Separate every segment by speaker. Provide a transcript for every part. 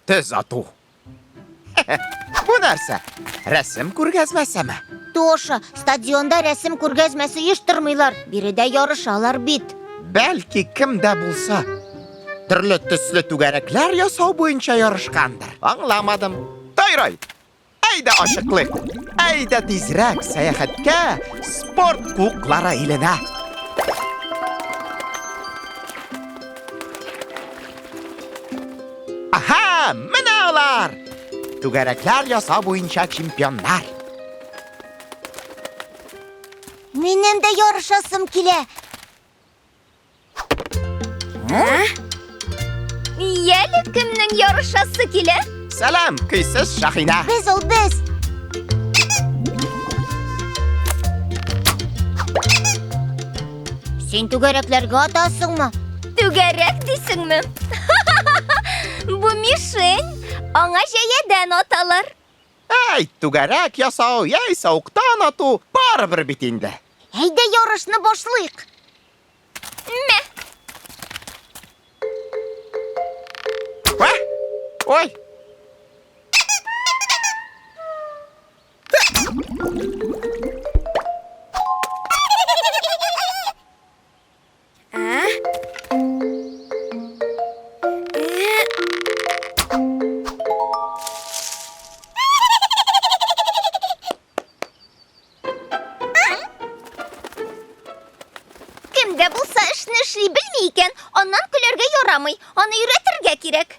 Speaker 1: Төз ату. Бу нәрсә? Рәсем күргәзмәсеме?
Speaker 2: Тоша, стадионда рәсем күргәзмәсе оештырмыйлар. Биредә ярышалар бит.
Speaker 1: Бәлки кем дә булса төрле төсле түгәрәкләр ясау буенча ярышкандыр. Аңламадым. Тайрай, әйдә ачыклыйк. Әйдә тизрәк сәяхәткә спорт куыклары иленә. Аһа, менә алар! Түгәрәкләр ясау буенча чемпионнар.
Speaker 2: Минем дә ярышасым килә.
Speaker 3: Яле кемнең ярышасы килә?
Speaker 1: Сәлам, көйсез Шахина.
Speaker 2: Без ул без. Син түгәрәкләргә атасыңмы?
Speaker 3: Түгәрәк дисеңме? Бу мишень. Аңа җәядән аталар.
Speaker 1: Әй, түгәрәк ясау, яисә уктан ату, барыбер бит инде.
Speaker 2: Әйдә ярышны башлыйк.
Speaker 3: Мә!
Speaker 1: Ой!
Speaker 3: Кем дә булса эшне эшли белми икән, аннан көләргә ярамый, аны өйрәтергә кирәк.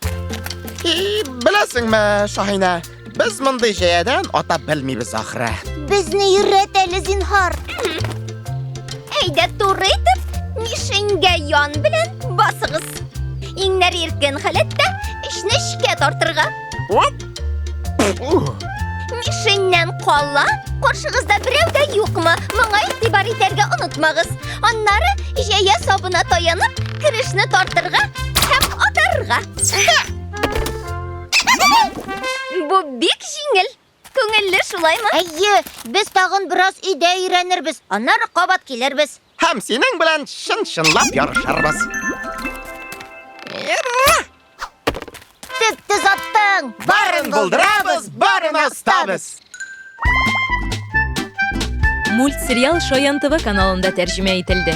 Speaker 1: И, беләсеңме, Шаһинә, без мондый җәядән ата белмибез ахры.
Speaker 2: Безне өйрәт әле, зинһар.
Speaker 3: Әйдә туры итеп, мишеньгә ян белән басыгыз. Иңнәр иркен халәттә, эчне эчкә тартырга.
Speaker 1: Оп!
Speaker 3: Мишеньнән кала, каршыгызда берәү дә юкмы? Моңа игътибар итәргә онытмагыз. Аннары җәя сабына таянып, керешне тартырга һәм атарга. Бу бик җиңел. Күңелле шулаймы?
Speaker 2: Әйе, без тагын бераз өйдә өйрәнербез, аннары кабат килербез.
Speaker 1: Һәм синең белән чын-чынлап ярышырбыз.
Speaker 2: Төп-төз аттың!
Speaker 1: Барын булдырабыз, барын остабыз!
Speaker 4: Мультсериал Шаян ТВ каналында тәрҗемә ителде.